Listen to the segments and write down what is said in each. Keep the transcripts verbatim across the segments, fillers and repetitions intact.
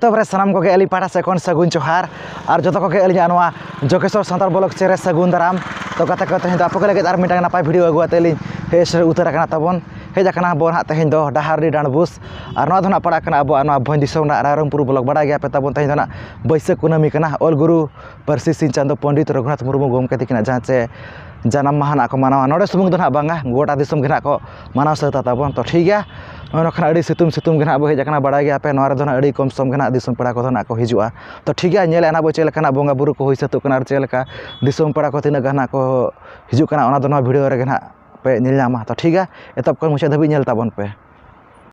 ᱛᱚᱵᱮ ᱥᱟᱱᱟᱢ ᱠᱚᱜᱮ ᱟᱹᱞᱤᱧ ᱯᱟᱦᱴᱟ ᱥᱮᱫ ᱠᱷᱚᱱ ᱥᱟᱹᱜᱩᱱ ᱡᱚᱦᱟᱨ᱾ ᱟᱨ ᱡᱚᱛᱚ ᱠᱚᱜᱮ ᱟᱹᱞᱤᱧᱟᱜ ᱱᱚᱣᱟ ᱡᱚᱜᱮᱥᱣᱚᱨ ᱥᱟᱱᱛᱟᱲ ᱵᱞᱚᱜ ᱪᱮᱱᱮᱞ ᱨᱮ ᱥᱟᱹᱜᱩᱱ ᱫᱟᱨᱟᱢ᱾ ᱛᱚ ᱜᱟᱛᱮ ᱠᱚ, ᱛᱮᱦᱮᱧ ᱫᱚ ᱟᱯᱮ ᱠᱚ ᱞᱟᱹᱜᱤᱫ ᱟᱨ ᱢᱤᱫᱴᱟᱝ ᱱᱟᱯᱟᱭ ᱵᱷᱤᱰᱤᱭᱳ ᱟᱹᱜᱩ ᱠᱟᱛᱮ ᱞᱤᱧ ᱦᱮᱡ ᱥᱮᱴᱮᱨ ᱩᱛᱟᱹᱨ ᱟᱠᱟᱱᱟ ᱛᱟᱵᱚᱱ᱾ ᱦᱮᱡ ᱟᱠᱟᱱᱟ ᱵᱚᱱ ᱦᱟᱸᱜ ᱛᱮᱦᱮᱧ ᱫᱚ ᱰᱟᱦᱟᱨᱰᱤ ᱰᱟᱸᱰᱵᱩᱥ᱾ ᱟᱨ ᱱᱚᱣᱟ ᱫᱚ ᱦᱟᱸᱜ ᱯᱟᱲᱟᱜ ᱠᱟᱱᱟ ᱟᱵᱚᱣᱟᱜ ᱱᱚᱣᱟ ᱵᱷᱚᱸᱡᱽ ᱫᱤᱥᱚᱢ ᱨᱮᱱᱟᱜ ᱨᱟᱭᱨᱚᱝᱯᱩᱨ ᱵᱞᱚᱠ᱾ ᱵᱟᱲᱟᱭ ᱜᱮᱭᱟ ᱯᱮ ᱛᱟᱵᱚᱱ, ᱛᱮᱦᱮᱧ ᱫᱚ ᱦᱟᱸᱜ ᱵᱟᱹᱭᱥᱟᱹᱠᱷ ᱠᱩᱱᱟᱹᱢᱤ ᱠᱟᱱᱟ᱾ ᱚᱞ ᱜᱩᱨᱩ ᱯᱟᱹᱨᱥᱤ ᱥᱤᱧ ᱪᱟᱸᱫᱚ ᱯᱚᱱᱰᱤᱛ ᱨᱚᱜᱷᱩᱱᱟᱛᱷ ᱢᱩᱨᱢᱩ ᱜᱚᱢᱠᱮ ᱛᱤᱠᱤᱱᱟᱜ ᱡᱟᱦᱟᱸ ᱪᱮ ᱡᱟᱱᱟᱢ ᱢᱟᱦᱟ ᱱᱟᱜ ᱠᱚ ᱢᱟᱱᱟᱣᱟ᱾ ᱱᱚᱰᱮ ᱥᱩᱢᱩᱝ ᱫᱚ ᱱᱟᱜ ᱵᱟᱝᱟ, ᱜᱚᱴᱟ ᱫᱤᱥᱚᱢ ᱜᱮ ᱱᱟᱜ ᱠᱚ ᱢᱟᱱᱟᱣ ᱥᱟᱹᱛᱟ ᱛᱟᱵᱚᱱ᱾ ᱛᱚ ᱴᱷᱤᱠ ᱜᱮᱭᱟ, ᱱᱚᱜᱼᱚᱭ ᱱᱚᱝᱠᱟᱱ ᱟᱹᱰᱤ ᱥᱤᱛᱩᱝ ᱥᱤᱛᱩᱝ ᱜᱮ ᱱᱟᱜ ᱵᱚ ᱦᱮᱡ ᱟᱠᱟᱱᱟ᱾ ᱵᱟᱲᱟᱭ ᱜᱮᱭᱟ ᱯᱮ, ᱱᱚᱣᱟ ᱨᱮᱫᱚ ᱱᱟᱜ ᱟᱹᱰᱤ ᱠᱚᱢ ᱥᱚᱢ ᱜᱮ ᱱᱟᱜ ᱫᱤᱥᱚᱢ ᱯᱮᱲᱟ ᱠᱚᱫᱚ ᱱᱟᱜ ᱠᱚ ᱦᱤᱡᱩᱜᱼᱟ᱾ ᱛᱚ ᱴᱷᱤᱠ ᱜᱮᱭᱟ, ᱧᱮᱞᱮᱫᱼᱟ ᱱᱟᱜ ᱵᱚ ᱪᱮᱫ ᱞᱮᱠᱟ ᱱᱟᱜ ᱵᱚᱸᱜᱟ ᱵᱩᱨᱩ ᱠᱚ ᱦᱩᱭ ᱥᱟᱹᱛᱚᱜ ᱠᱟᱱᱟ ᱟᱨ ᱪᱮᱫ ᱞᱮᱠᱟ ᱫᱤᱥᱚᱢ ᱯᱮᱲᱟ ᱠᱚ ᱛᱤᱱᱟᱹᱜ ᱜᱟᱱ ᱱᱟᱜ ᱠᱚ ᱦᱤᱡᱩᱜ ᱠᱟᱱᱟ, ᱚᱱᱟ ᱫᱚ ᱱᱚᱣᱟ ᱵᱷᱤᱰᱤᱭᱳ ᱨᱮᱜᱮ ᱱᱟᱜ ᱯᱮ ᱧᱮᱞ ᱧᱟᱢᱟ᱾ ᱛᱚ ᱴᱷᱤᱠ ᱜᱮᱭᱟ, ᱮᱛᱚᱦᱚᱵ ᱠᱷᱚᱱ ᱢᱩᱪᱟᱹᱫ ᱫᱷᱟᱹᱵᱤᱡ ᱧᱮᱞ ᱛᱟᱵᱚᱱ ᱯᱮ᱾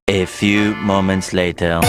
A few moments later.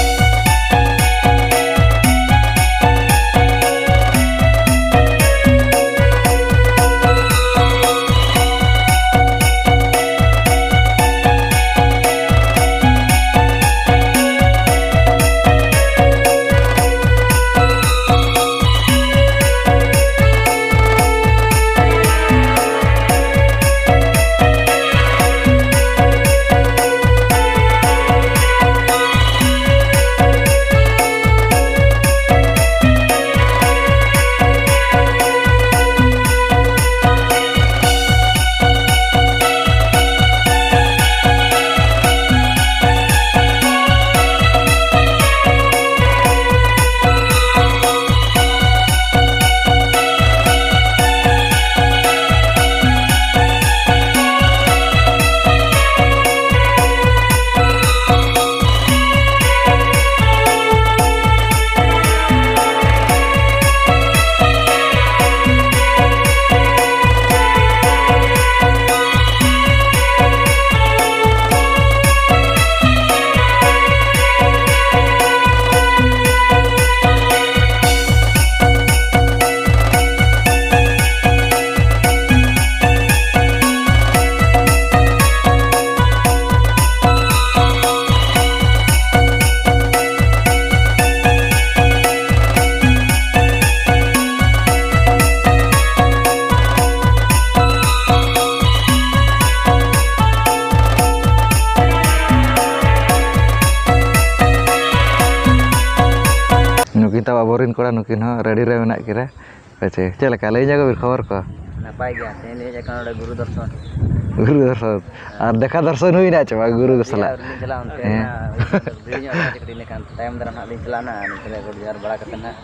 ᱱᱤᱛᱚᱜ ᱟᱵᱚᱨᱮᱱ ᱠᱚᱲᱟ ᱱᱩᱠᱤᱱ ᱦᱚᱸ ᱨᱮᱰᱤ ᱨᱮ ᱢᱮᱱᱟᱜ ᱠᱤᱱᱟ᱾ ᱟᱪᱪᱷᱟ, ᱪᱮᱫ ᱞᱮᱠᱟ ᱞᱟᱹᱭ ᱧᱚᱜ ᱵᱤᱱ ᱠᱷᱚᱵᱚᱨ ᱠᱚ? ᱱᱟᱯᱟᱭ ᱜᱮᱭᱟ, ᱛᱮᱦᱮᱧ ᱞᱤᱧ ᱦᱮᱡ ᱟᱠᱟᱱᱟ ᱱᱚᱰᱮ ᱜᱩᱨᱩ ᱫᱚᱨᱥᱚᱱ᱾ ᱜᱩᱨᱩ ᱫᱚᱨᱥᱚᱱ᱾ ᱟᱨ ᱫᱮᱠᱷᱟ ᱫᱚᱨᱥᱚᱱ ᱦᱩᱭᱱᱟ ᱪᱮ ᱵᱟᱝ ᱜᱩᱨᱩ ᱠᱚ ᱥᱟᱞᱟᱜ? ᱟᱹᱣᱨᱤ ᱞᱤᱧ ᱪᱟᱞᱟᱜᱼᱟ ᱚᱱᱛᱮ᱾ ᱦᱮᱸ᱾ ᱱᱟᱜ ᱵᱷᱤᱲ ᱧᱚᱜ ᱟᱠᱟᱱᱟ ᱠᱟᱹᱴᱤᱡ, ᱤᱱᱟᱹᱠᱷᱟᱱ ᱛᱟᱭᱚᱢ ᱫᱟᱨᱟᱢ ᱱᱟᱜ ᱞᱤᱧ ᱪᱟᱞᱟᱜᱼᱟ ᱱᱟᱜ, ᱱᱚᱛᱮ ᱨᱮ ᱜᱚᱰ ᱡᱚᱦᱟᱨ ᱵᱟᱲᱟ ᱠᱟᱛᱮ ᱱᱟᱜ,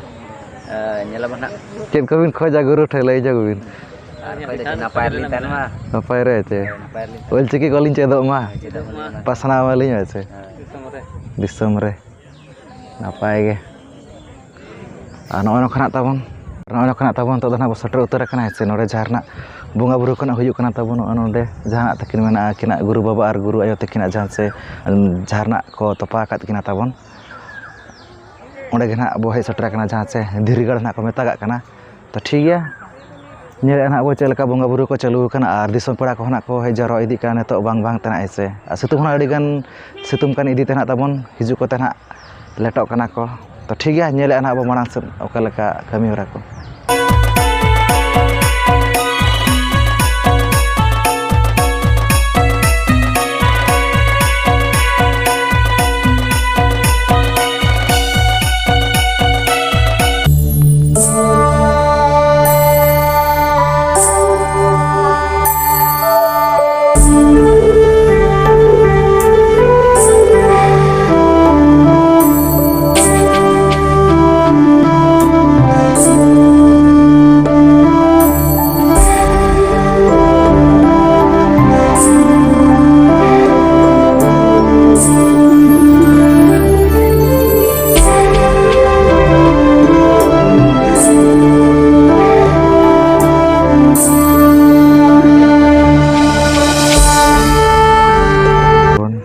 ᱮ, ᱧᱮᱞᱟᱵᱚᱱ ᱱᱟᱜ᱾ ᱪᱮᱫ ᱠᱚᱵᱤᱱ ᱠᱷᱚᱡᱟ ᱜᱩᱨᱩ ᱴᱷᱮᱱ ᱞᱟᱹᱭ ᱧᱚᱜ ᱵᱤᱱ? ᱟᱨ ᱠᱷᱚᱡ ᱫᱚ ᱪᱮᱫ, ᱱᱟᱯᱟᱭ ᱨᱮᱞᱤᱧ ᱛᱟᱦᱮᱱ ᱢᱟ᱾ ᱱᱟᱯᱟᱭ ᱨᱮ ᱪᱮ? ᱦᱳᱭ, ᱱᱟᱯᱟᱭ ᱨᱮᱞᱤᱧ ᱛᱟᱦᱮᱱ ᱚᱞᱪᱤᱠᱤ ᱠᱚᱞᱤᱧ ᱪᱮᱫᱚᱜ ᱢᱟ᱾ ᱪᱮᱫᱚᱜ ᱢᱟ᱾ ᱯᱟᱥᱱᱟᱣ ᱢᱟᱞᱤᱧ ᱢᱟ ᱪᱮ? ᱦᱳᱭ᱾ ᱫᱤᱥᱚᱢ ᱨᱮ᱾ ᱱᱟᱯᱟᱭ ᱜᱮ᱾ ᱟᱨ ᱱᱚᱜᱼᱚᱭ ᱱᱚᱝᱠᱟᱱᱟᱜ ᱛᱟᱵᱚᱱ, ᱱᱚᱜᱼᱚᱭ ᱱᱚᱝᱠᱟᱱᱟᱜ ᱛᱟᱵᱚᱱ ᱱᱤᱛᱚᱜ ᱫᱚ ᱱᱟᱜ ᱵᱚᱱ ᱥᱮᱴᱮᱨ ᱩᱛᱟᱹᱨ ᱟᱠᱟᱱᱟ, ᱦᱮᱸ ᱥᱮ? ᱱᱚᱰᱮ ᱡᱟᱦᱟᱸ ᱨᱮᱱᱟᱜ ᱵᱚᱸᱜᱟ ᱵᱩᱨᱩ ᱠᱚ ᱱᱟᱜ ᱦᱩᱭᱩᱜ ᱠᱟᱱᱟ ᱛᱟᱵᱚᱱ, ᱱᱚᱜᱼᱚᱭ ᱱᱚᱰᱮ ᱡᱟᱦᱟᱸ ᱛᱟᱹᱠᱤᱱ ᱢᱮᱱᱟᱜᱼᱟ, ᱟᱹᱠᱤᱱᱟᱜ ᱜᱩᱨᱩ ᱵᱟᱵᱟ ᱟᱨ ᱜᱩᱨᱩ ᱟᱭᱳ ᱛᱟᱹᱠᱤᱱᱟᱜ ᱡᱟᱦᱟᱸ ᱥᱮ, ᱡᱟᱦᱟᱸ ᱨᱮᱱᱟᱜ ᱠᱚ ᱛᱚᱯᱟ ᱟᱠᱟᱫ ᱠᱤᱱᱟ ᱛᱟᱵᱚᱱ, ᱚᱸᱰᱮ ᱜᱮ ᱱᱟᱜ ᱵᱚ ᱦᱮᱡ ᱥᱮᱴᱮᱨ ᱟᱠᱟᱱᱟ, ᱡᱟᱦᱟᱸ ᱥᱮ ᱫᱷᱤᱨᱤ ᱜᱟᱲ ᱱᱟᱜ ᱠᱚ ᱢᱮᱛᱟᱜᱟᱜ ᱠᱟᱱᱟ᱾ ᱛᱚ ᱴᱷᱤᱠ ᱜᱮᱭᱟ, ᱧᱮᱞᱮᱫᱼᱟ ᱱᱟᱜ ᱵᱚ ᱪᱮᱫ ᱞᱮᱠᱟ ᱵᱚᱸᱜᱟ ᱵᱩᱨᱩ ᱠᱚ ᱪᱟᱹᱞᱩ ᱟᱠᱟᱱᱟ ᱟᱨ ᱫᱤᱥᱚᱢ ᱯᱮᱲᱟ ᱠᱚᱦᱚᱸ ᱱᱟᱜ ᱠᱚ ᱦᱮᱡ ᱡᱟᱣᱨᱟ ᱤᱫᱤᱜ ᱠᱟᱱᱟ ᱱᱤᱛᱚᱜ ᱵᱟᱝ ᱵᱟᱝ ᱛᱮ ᱱᱟᱜ, ᱦᱮᱸ ᱥᱮ? ᱟᱨ ᱥᱤᱛᱩᱝ ᱦᱚᱸ ᱟᱹᱰᱤ ᱜᱟᱱ ᱥᱤᱛᱩᱝ ᱠᱟᱱ ᱤᱫᱤ ᱛᱮ ᱱᱟᱜ ᱛᱟᱵᱚᱱ ᱦᱤᱡᱩᱜ ᱠᱚᱛᱮ ᱱᱟᱜ ᱞᱮᱴᱚᱜ ᱠᱟᱱᱟ ᱠᱚ᱾ ᱛᱚ ᱴᱷᱤᱠ ᱜᱮᱭᱟ, ᱧᱮᱞᱮᱫᱼᱟ ᱱᱟᱜ ᱵᱚ ᱢᱟᱲᱟᱝ ᱥᱮᱫ ᱚᱠᱟ ᱞᱮᱠᱟ ᱠᱟᱹᱢᱤ ᱦᱚᱨᱟ ᱠᱚ᱾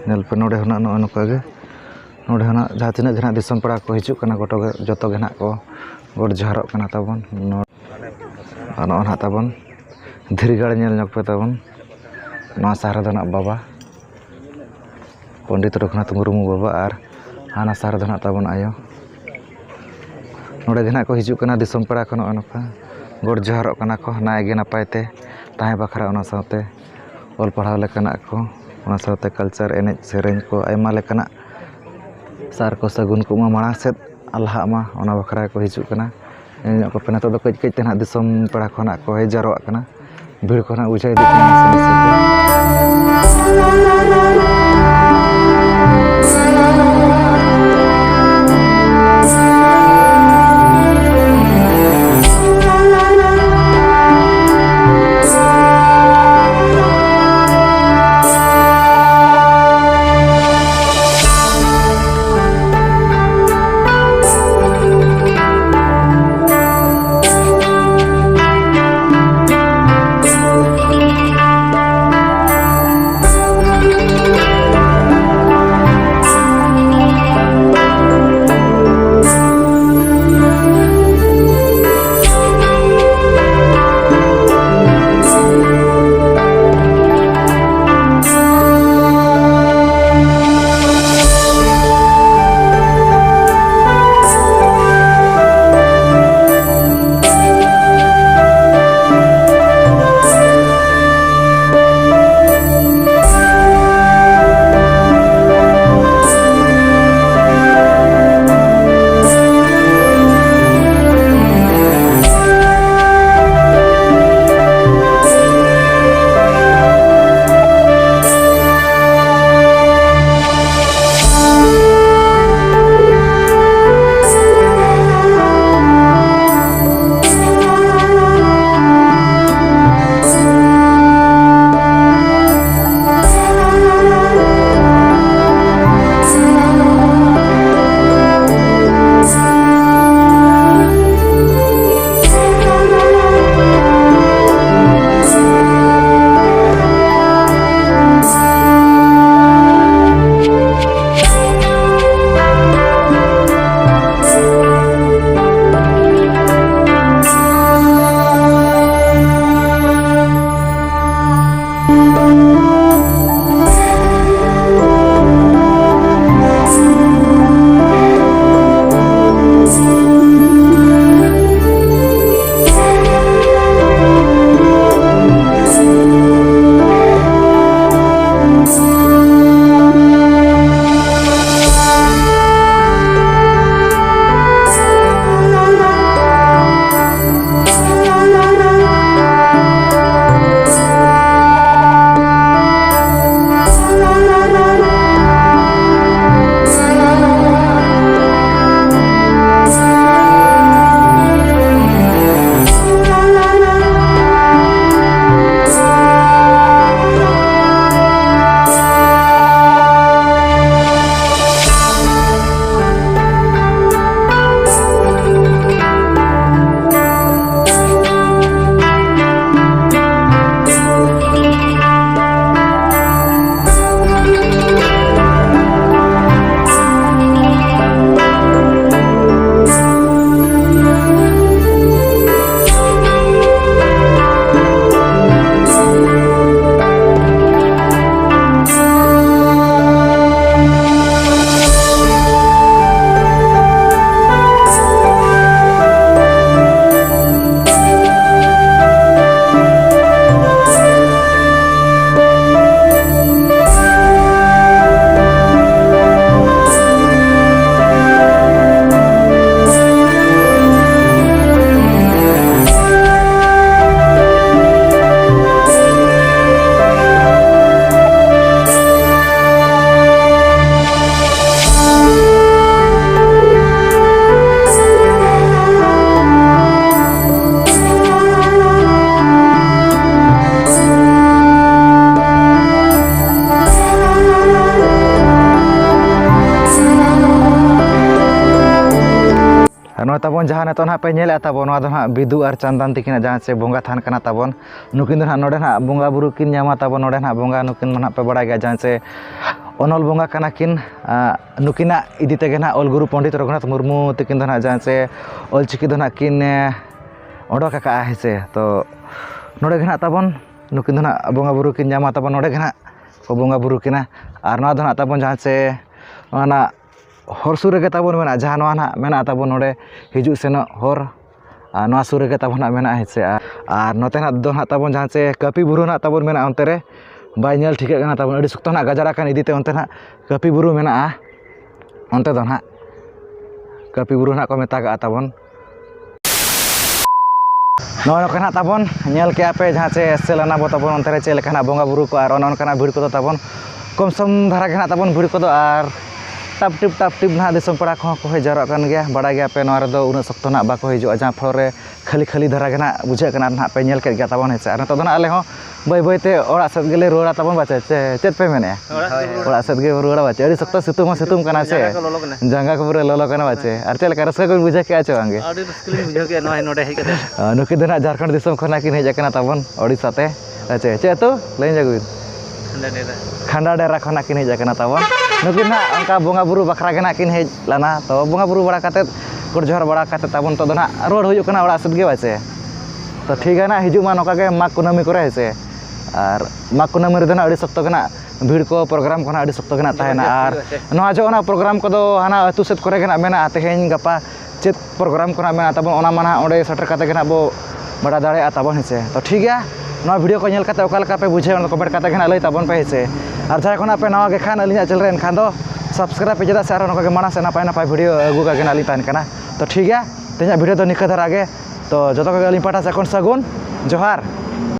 ᱧᱮᱞ ᱯᱮ, ᱱᱚᱰᱮ ᱦᱚᱸ ᱱᱟᱜ ᱱᱚᱜᱼᱚᱭ ᱱᱚᱝᱠᱟ ᱜᱮ, ᱱᱚᱰᱮ ᱦᱚᱸ ᱱᱟᱜ ᱡᱟᱦᱟᱸ ᱛᱤᱱᱟᱹᱜ ᱜᱮ ᱱᱟᱜ ᱫᱤᱥᱚᱢ ᱯᱮᱲᱟ ᱠᱚ ᱦᱤᱡᱩᱜ ᱠᱟᱱᱟ, ᱜᱚᱴᱟ ᱜᱮ, ᱡᱚᱛᱚ ᱜᱮ ᱱᱟᱜ ᱠᱚ ᱜᱚᱰ ᱡᱚᱦᱟᱨᱚᱜ ᱠᱟᱱᱟ ᱛᱟᱵᱚᱱ᱾ ᱱᱚ-, ᱟᱨ ᱱᱚᱜᱼᱚᱭ ᱱᱟᱜ ᱛᱟᱵᱚᱱ ᱫᱷᱤᱨᱤ ᱜᱟᱲ ᱧᱮᱞ ᱧᱚᱜ ᱯᱮ ᱛᱟᱵᱚᱱ, ᱱᱚᱣᱟ ᱥᱟᱦᱟ ᱨᱮᱫᱚ ᱱᱟᱜ ᱵᱟᱵᱟ ᱯᱚᱱᱰᱤᱛ ᱨᱚᱜᱷᱩᱱᱟᱛᱷ ᱢᱩᱨᱢᱩ ᱵᱟᱵᱟ ᱟᱨ ᱦᱟᱱᱟ ᱥᱟᱦᱟ ᱨᱮᱫᱚ ᱱᱟᱜ ᱛᱟᱵᱚᱱ ᱟᱭᱳ᱾ ᱱᱚᱰᱮ ᱜᱮ ᱱᱟᱜ ᱠᱚ ᱦᱤᱡᱩᱜ ᱠᱟᱱᱟ ᱫᱤᱥᱚᱢ ᱯᱮᱲᱟ ᱠᱚ, ᱱᱚᱜᱼᱚᱭ ᱱᱚᱝᱠᱟ ᱜᱚᱰ ᱡᱚᱦᱟᱨᱚᱜ ᱠᱟᱱᱟ ᱠᱚ, ᱱᱟᱭ ᱜᱮ ᱱᱟᱯᱟᱭ ᱛᱮ ᱛᱟᱦᱮᱸ ᱵᱟᱠᱷᱨᱟ, ᱚᱱᱟ ᱥᱟᱶᱛᱮ ᱚᱞ ᱯᱟᱲᱦᱟᱣ ᱞᱮᱠᱟᱱᱟᱜ ᱠᱚ, ᱚᱱᱟ ᱥᱟᱶᱛᱮ ᱠᱟᱞᱪᱟᱨ, ᱮᱱᱮᱡ ᱥᱮᱨᱮᱧ ᱠᱚ, ᱟᱭᱢᱟ ᱞᱮᱠᱟᱱᱟᱜ ᱥᱟᱨ ᱠᱚ ᱥᱟᱹᱜᱩᱱ ᱠᱚᱜ ᱢᱟ ᱢᱟᱲᱟᱝ ᱥᱮᱫ᱾ ᱞᱟᱦᱟᱜ ᱢᱟ, ᱚᱱᱟ ᱵᱟᱠᱷᱨᱟ ᱠᱚ ᱦᱤᱡᱩᱜ ᱠᱟᱱᱟ᱾ ᱧᱮᱞ ᱧᱚᱜ ᱠᱚᱯᱮ, ᱱᱤᱛᱚᱜ ᱫᱚ ᱠᱟᱹᱡ ᱠᱟᱹᱡ ᱛᱮ ᱱᱟᱦᱟᱜ ᱫᱤᱥᱚᱢ ᱯᱟᱲᱟ ᱠᱷᱚᱱᱟᱜ ᱠᱚ ᱦᱮᱡ ᱡᱟᱨᱣᱟᱜ ᱠᱟᱱᱟ᱾ ᱵᱷᱤᱲ ᱠᱚ ᱱᱟᱦᱟᱜ ᱵᱩᱡᱷᱟᱹᱣ ᱤᱫᱤᱜ ᱠᱟᱱᱟ ᱱᱟᱥᱮ ᱱᱟᱥᱮ ᱛᱮ᱾ ᱱᱚᱜᱼᱚᱭ ᱛᱟᱵᱚᱱ ᱡᱟᱦᱟᱸ ᱱᱤᱛᱚᱜ ᱱᱟᱦᱟᱜ ᱯᱮ ᱧᱮᱞᱮᱫᱼᱟ ᱛᱟᱵᱚᱱ, ᱱᱚᱣᱟ ᱫᱚ ᱱᱟᱦᱟᱜ ᱵᱤᱫᱩ ᱟᱨ ᱪᱟᱸᱫᱟᱱ ᱛᱤᱠᱤᱱᱟᱜ ᱡᱟᱦᱟᱸ ᱪᱮ ᱵᱚᱸᱜᱟ ᱛᱷᱟᱱ ᱠᱟᱱᱟ ᱛᱟᱵᱚᱱ᱾ ᱱᱩᱠᱤᱱ ᱫᱚ ᱱᱟᱦᱟᱜ ᱱᱚᱰᱮ ᱱᱟᱦᱟᱜ ᱵᱚᱸᱜᱟ ᱵᱩᱨᱩ ᱠᱤᱱ ᱧᱟᱢᱟ ᱛᱟᱵᱚᱱ, ᱱᱚᱰᱮ ᱱᱟᱦᱟᱜ ᱵᱚᱸᱜᱟ ᱱᱩᱠᱤᱱ ᱢᱟ ᱱᱟᱦᱟᱜ ᱯᱮ ᱵᱟᱲᱟᱭ ᱜᱮᱭᱟ, ᱡᱟᱦᱟᱸ ᱪᱮ ᱚᱱᱚᱞ ᱵᱚᱸᱜᱟ ᱠᱟᱱᱟ ᱠᱤᱱ᱾ ᱟᱸ, ᱱᱩᱠᱤᱱᱟᱜ ᱤᱫᱤ ᱛᱮᱜᱮ ᱱᱟᱦᱟᱜ ᱚᱞ ᱜᱩᱨᱩ ᱯᱚᱱᱰᱤᱛ ᱨᱚᱜᱷᱩᱱᱟᱛᱷ ᱢᱩᱨᱢᱩ ᱛᱤᱠᱤᱱ ᱫᱚ ᱱᱟᱦᱟᱜ ᱡᱟᱦᱟᱸ ᱪᱮ ᱚᱞ ᱪᱤᱠᱤ ᱫᱚ ᱱᱟᱦᱟᱜ ᱠᱤᱱ, ᱮ, ᱚᱰᱚᱠ ᱟᱠᱟᱜᱼᱟ, ᱦᱮᱸ ᱥᱮ᱾ ᱛᱚ ᱱᱚᱰᱮ ᱜᱮ ᱱᱟᱦᱟᱜ ᱛᱟᱵᱚᱱ ᱱᱩᱠᱤᱱ ᱫᱚ ᱱᱟᱦᱟᱜ ᱵᱚᱸᱜᱟ ᱵᱩᱨᱩ ᱠᱤᱱ ᱧᱟᱢᱟ ᱛᱟᱵᱚᱱ, ᱱᱚᱰᱮ ᱜᱮ ᱱᱟᱦᱟᱜ ᱠᱚ ᱵᱚᱸᱜᱟ ᱵᱩᱨᱩ ᱠᱤᱱᱟ᱾ ᱟᱨ ᱱᱚᱣᱟ ᱫᱚ ᱱᱟᱦᱟᱜ ᱛᱟᱵᱚᱱ ᱡᱟᱦᱟᱸ ᱪᱮ ᱚᱱᱟ ᱦᱚᱨ ᱥᱩᱨ ᱨᱮᱜᱮ ᱛᱟᱵᱚᱱ ᱢᱮᱱᱟᱜᱼᱟ, ᱡᱟᱦᱟᱸ ᱱᱚᱣᱟ ᱱᱟᱦᱟᱜ ᱢᱮᱱᱟᱜᱼᱟ ᱛᱟᱵᱚᱱ ᱱᱚᱰᱮ ᱦᱤᱡᱩᱜ ᱥᱮᱱᱚᱜ ᱦᱚᱨ, ᱟᱨ ᱱᱚᱣᱟ ᱥᱩᱨ ᱨᱮᱜᱮ ᱛᱟᱵᱚᱱ ᱱᱟᱦᱟᱜ ᱢᱮᱱᱟᱜᱼᱟ, ᱦᱮᱸ ᱥᱮ᱾ ᱟᱨ, ᱟᱨ ᱱᱚᱛᱮ ᱱᱟᱦᱟᱜ ᱫᱚ ᱱᱟᱦᱟᱜ ᱛᱟᱵᱚᱱ ᱡᱟᱦᱟᱸ ᱪᱮ ᱠᱟᱹᱯᱤ ᱵᱩᱨᱩ ᱱᱟᱦᱟᱜ ᱛᱟᱵᱚᱱ ᱢᱮᱱᱟᱜᱼᱟ, ᱚᱱᱛᱮ ᱨᱮ ᱵᱟᱭ ᱧᱮᱞ ᱴᱷᱤᱠᱟᱹᱜ ᱠᱟᱱᱟ ᱛᱟᱵᱚᱱ, ᱟᱹᱰᱤ ᱥᱚᱠᱛᱚ ᱱᱟᱦᱟᱜ ᱜᱟᱡᱟᱲ ᱟᱠᱟᱱ ᱤᱫᱤ ᱛᱮ ᱚᱱᱛᱮ ᱱᱟᱦᱟᱜ ᱠᱟᱹᱯᱤ ᱵᱩᱨᱩ ᱢᱮᱱᱟᱜᱼᱟ, ᱚᱱᱛᱮ ᱫᱚ ᱱᱟᱦᱟᱜ ᱠᱟᱹᱯᱤ ᱵᱩᱨᱩ ᱱᱟᱦᱟᱜ ᱠᱚ ᱢᱮᱛᱟᱜᱟᱜᱼᱟ ᱛᱟᱵᱚᱱ᱾ ᱱᱚᱜᱼᱚᱭ ᱱᱚᱝᱠᱟ ᱱᱟᱦᱟᱜ ᱛᱟᱵᱚᱱ ᱧᱮᱞ ᱠᱮᱜᱼᱟ ᱯᱮ, ᱡᱟᱦᱟᱸ ᱪᱮ ᱥᱮᱞ ᱟᱱᱟ ᱵᱚ ᱛᱟᱵᱚᱱ, ᱚᱱᱛᱮ ᱨᱮ ᱪᱮᱫ ᱞᱮᱠᱟ ᱱᱟᱦᱟᱜ ᱵᱚᱸᱜᱟ ᱵᱩᱨᱩ ᱠᱚ ᱟᱨ ᱚᱱᱮ ᱚᱱᱠᱟᱱᱟᱜ ᱵᱷᱤᱲ ᱠᱚᱫᱚ ᱛᱟᱵᱚᱱ ᱠᱚᱢ ᱥᱚᱢ ᱫᱷᱟᱨᱟ ᱜᱮ ᱱᱟᱦᱟᱜ ᱛᱟᱵᱚᱱ ᱵᱷᱤᱲ ᱠᱚᱫᱚ᱾ ᱟᱨ ᱴᱟᱯ ᱴᱤᱯ ᱴᱟᱯ ᱴᱤᱯ ᱱᱟᱦᱟᱜ ᱫᱤᱥᱚᱢ ᱯᱮᱲᱟ ᱠᱚᱦᱚᱸ ᱠᱚ ᱦᱮᱡ ᱡᱟᱣᱨᱟᱜ ᱠᱟᱱ ᱜᱮᱭᱟ᱾ ᱵᱟᱲᱟᱭ ᱜᱮᱭᱟ ᱯᱮ ᱱᱚᱣᱟ ᱨᱮᱫᱚ ᱩᱱᱟᱹᱜ ᱥᱚᱠᱛᱚ ᱱᱟᱦᱟᱜ ᱵᱟᱠᱚ ᱦᱤᱡᱩᱜᱼᱟ, ᱡᱟᱦᱟᱸ ᱯᱷᱚᱞᱚ ᱨᱮ ᱠᱷᱟᱹᱞᱤ ᱠᱷᱟᱹᱞᱤ ᱫᱷᱟᱨᱟ ᱜᱮ ᱱᱟᱦᱟᱜ ᱵᱩᱡᱷᱟᱹᱜ ᱠᱟᱱᱟ᱾ ᱟᱨ ᱱᱟᱦᱟᱜ ᱯᱮ ᱧᱮᱞ ᱠᱮᱫ ᱜᱮᱭᱟ ᱛᱟᱵᱚᱱ, ᱦᱮᱸ ᱥᱮ᱾ ᱟᱨ ᱱᱤᱛᱚᱜ ᱫᱚ ᱱᱟᱦᱟᱜ ᱟᱞᱮ ᱦᱚᱸ ᱵᱟᱹᱭ ᱵᱟᱹᱭ ᱛᱮ ᱚᱲᱟᱜ ᱥᱮᱫ ᱜᱮᱞᱮ ᱨᱩᱣᱟᱹᱲᱟ ᱛᱟᱵᱚᱱ, ᱵᱟᱪᱮ? ᱪᱮ-, ᱪᱮᱫ ᱯᱮ ᱢᱮᱱᱮᱫᱼᱟ? ᱚᱲᱟᱜ ᱥᱮᱫ ᱜᱮ ᱨᱩᱣᱟᱹᱲ᱾ ᱚᱲᱟᱜ ᱥᱮᱫ ᱜᱮ ᱨᱩᱣᱟᱹᱲᱟ, ᱵᱟᱪᱮ? ᱟᱹᱰᱤ ᱥᱚᱠᱛᱚ ᱥᱤᱛᱩᱝ ᱦᱚᱸ ᱥᱤᱛᱩᱝ ᱠᱟᱱᱟ, ᱪᱮ? ᱡᱟᱸᱜᱟ ᱠᱚ ᱯᱩᱨᱟᱹ ᱞᱚᱞᱚ ᱠᱟᱱᱟ᱾ ᱟᱨ ᱪᱮᱫ ᱞᱮᱠᱟ ᱨᱟᱹᱥᱠᱟᱹ ᱠᱚ ᱵᱩᱡᱷᱟᱹᱣ ᱠᱮᱫᱼᱟ ᱪᱮ ᱵᱟᱝᱜᱮ? ᱟᱹᱰᱤ ᱨᱟᱹᱥᱠᱟᱹ ᱞᱤᱧ ᱵᱩᱡᱷᱟᱹᱣ ᱠᱮᱫᱼᱟ ᱱᱚᱜᱼᱚᱭ ᱱᱚᱰᱮ ᱦᱮᱡ ᱠᱟᱛᱮ᱾ ᱟᱨ ᱱᱩᱠᱤᱱ ᱫᱚ ᱱᱟᱦᱟᱜ ᱡᱷᱟᱲᱠᱷᱚᱸᱰ ᱫᱤᱥᱚᱢ ᱠᱷᱚᱱᱟᱜ ᱠᱤᱱ ᱦᱮᱡ ᱟᱠᱟᱱᱟ ᱛᱟᱵᱚᱱ ᱳᱰᱤᱥᱟ ᱛᱮ᱾ ᱟᱪᱪᱷᱟ, ᱪᱮᱫ ᱟᱹᱛᱩ? ᱞᱟᱹᱭ ᱧᱚᱜ ᱵᱤᱱ᱾ ᱠᱷᱟᱸᱰᱟ ᱰᱮᱨᱟ᱾ ᱠᱷᱟᱸᱰᱟ ᱰᱮᱨᱟ ᱠᱷᱚᱱᱟᱜ ᱠᱤᱱ ᱦᱮᱡ ᱟᱠᱟᱱᱟ ᱛᱟᱵᱚᱱ᱾ ᱱᱩᱠᱤᱱ ᱱᱟᱦᱟᱜ ᱚᱱᱠᱟ ᱵᱚᱸᱜᱟ ᱵᱩᱨᱩ ᱵᱟᱠᱷᱨᱟ ᱜᱮ ᱱᱟᱦᱟᱜ ᱠᱤᱱ ᱦᱮᱡ ᱞᱮᱱᱟ᱾ ᱛᱚ ᱵᱚᱸᱜᱟ ᱵᱩᱨᱩ ᱵᱟᱲᱟ ᱠᱟᱛᱮᱫ, ᱜᱚᱰ ᱡᱚᱦᱟᱨ ᱵᱟᱲᱟ ᱠᱟᱛᱮᱫ ᱛᱟᱵᱚᱱ ᱱᱤᱛᱚᱜ ᱫᱚ ᱱᱟᱦᱟᱜ ᱨᱩᱣᱟᱹᱲ ᱦᱩᱭᱩᱜ ᱠᱟᱱᱟ ᱚᱲᱟᱜ ᱥᱮᱫ ᱜᱮ, ᱵᱟᱪᱮ? ᱛᱚ ᱴᱷᱤᱠ ᱜᱮᱭᱟ ᱱᱟᱦᱟᱜ, ᱦᱤᱡᱩᱜ ᱢᱟ ᱱᱚᱝᱠᱟ ᱜᱮ ᱢᱟᱜᱽ ᱠᱩᱱᱟᱹᱢᱤ ᱠᱚᱨᱮ, ᱦᱮᱸ ᱥᱮ? ᱟᱨ ᱢᱟᱜᱽ ᱠᱩᱱᱟᱹᱢᱤ ᱨᱮᱫᱚ ᱱᱟᱦᱟᱜ ᱟᱹᱰᱤ ᱥᱚᱠᱛᱚ ᱜᱮ ᱱᱟᱦᱟᱜ ᱵᱷᱤᱲ ᱠᱚ, ᱯᱨᱳᱜᱨᱟᱢ ᱠᱚ ᱱᱟᱦᱟᱜ ᱟᱹᱰᱤ ᱥᱚᱠᱛᱚ ᱜᱮ ᱱᱟᱦᱟᱜ ᱛᱟᱦᱮᱱᱟ᱾ ᱟᱨ ᱱᱚᱣᱟ ᱡᱚ ᱚᱱᱟ ᱯᱨᱳᱜᱨᱟᱢ ᱠᱚᱫᱚ ᱦᱟᱱᱟ ᱟᱹᱛᱩ ᱥᱮᱫ ᱠᱚᱨᱮ ᱜᱮ ᱱᱟᱦᱟᱜ ᱢᱮᱱᱟᱜᱼᱟ᱾ ᱛᱮᱦᱮᱧ ᱜᱟᱯᱟ ᱪᱮᱫ ᱯᱨᱳᱜᱨᱟᱢ ᱠᱚ ᱱᱟᱦᱟᱜ ᱢᱮᱱᱟᱜᱼᱟ ᱛᱟᱵᱚᱱ, ᱚᱱᱟ ᱢᱟ ᱱᱟᱦᱟᱜ ᱚᱸᱰᱮ ᱥᱮᱴᱮᱨ ᱠᱟᱛᱮ ᱜᱮ ᱱᱟᱦᱟᱜ ᱵᱚ ᱵᱟᱰᱟᱭ ᱫᱟᱲᱮᱭᱟᱜᱼᱟ ᱛᱟᱵᱚᱱ, ᱦᱮᱸ ᱥᱮ᱾ ᱛᱚ ᱴᱷᱤᱠ ᱜᱮᱭᱟ, ᱱᱚᱣᱟ ᱵᱷᱤᱰᱤᱭᱳ ᱠᱚ ᱧᱮᱞ ᱠᱟᱛᱮ ᱚᱠᱟ ᱞᱮᱠᱟ ᱯᱮ ᱵᱩᱡᱷᱟᱹᱣ, ᱚᱱᱟ ᱠᱚ ᱠᱚᱢᱮᱱᱴ ᱠᱟᱛᱮ ᱜᱮ ᱱᱟᱦᱟᱜ ᱞᱟᱹᱭ ᱛᱟᱵᱚᱱ ᱯᱮ, ᱦᱮᱸ ᱥᱮ᱾ ᱟᱨ ᱡᱟᱦᱟᱸᱭ ᱠᱷᱚᱱᱟᱜ ᱯᱮ ᱱᱟᱣᱟ ᱜᱮ ᱠᱷᱟᱱ ᱟᱹᱞᱤᱧᱟᱜ ᱪᱮᱱᱮᱞ ᱨᱮ, ᱮᱱᱠᱷᱟᱱ ᱫᱚ ᱥᱟᱵᱥᱠᱨᱟᱭᱤᱵᱽ ᱯᱮ, ᱪᱮᱫᱟᱜ ᱥᱮ ᱟᱨᱦᱚᱸ ᱱᱚᱝᱠᱟ ᱜᱮ ᱢᱟᱲᱟᱝ ᱥᱮᱫ ᱱᱟᱯᱟᱭ ᱱᱟᱯᱟᱭ ᱵᱷᱤᱰᱤᱭᱳ ᱟᱹᱜᱩ ᱠᱟᱜ ᱜᱮ ᱱᱟᱦᱟᱜ ᱞᱤᱧ ᱛᱟᱦᱮᱱ ᱠᱟᱱᱟ᱾ ᱛᱚ ᱴᱷᱤᱠ ᱜᱮᱭᱟ, ᱛᱮᱦᱮᱧᱟᱜ ᱵᱷᱤᱰᱤᱭᱳ ᱫᱚ ᱱᱤᱝᱠᱟᱹ ᱫᱷᱟᱨᱟ ᱜᱮ᱾ ᱛᱚ ᱡᱚᱛᱚ ᱠᱚᱜᱮ ᱟᱹᱞᱤᱧ ᱯᱟᱦᱴᱟ ᱥᱮᱫ ᱠᱷᱚᱱ ᱥᱟᱹᱜᱩᱱ ᱡᱚᱦᱟᱨ᱾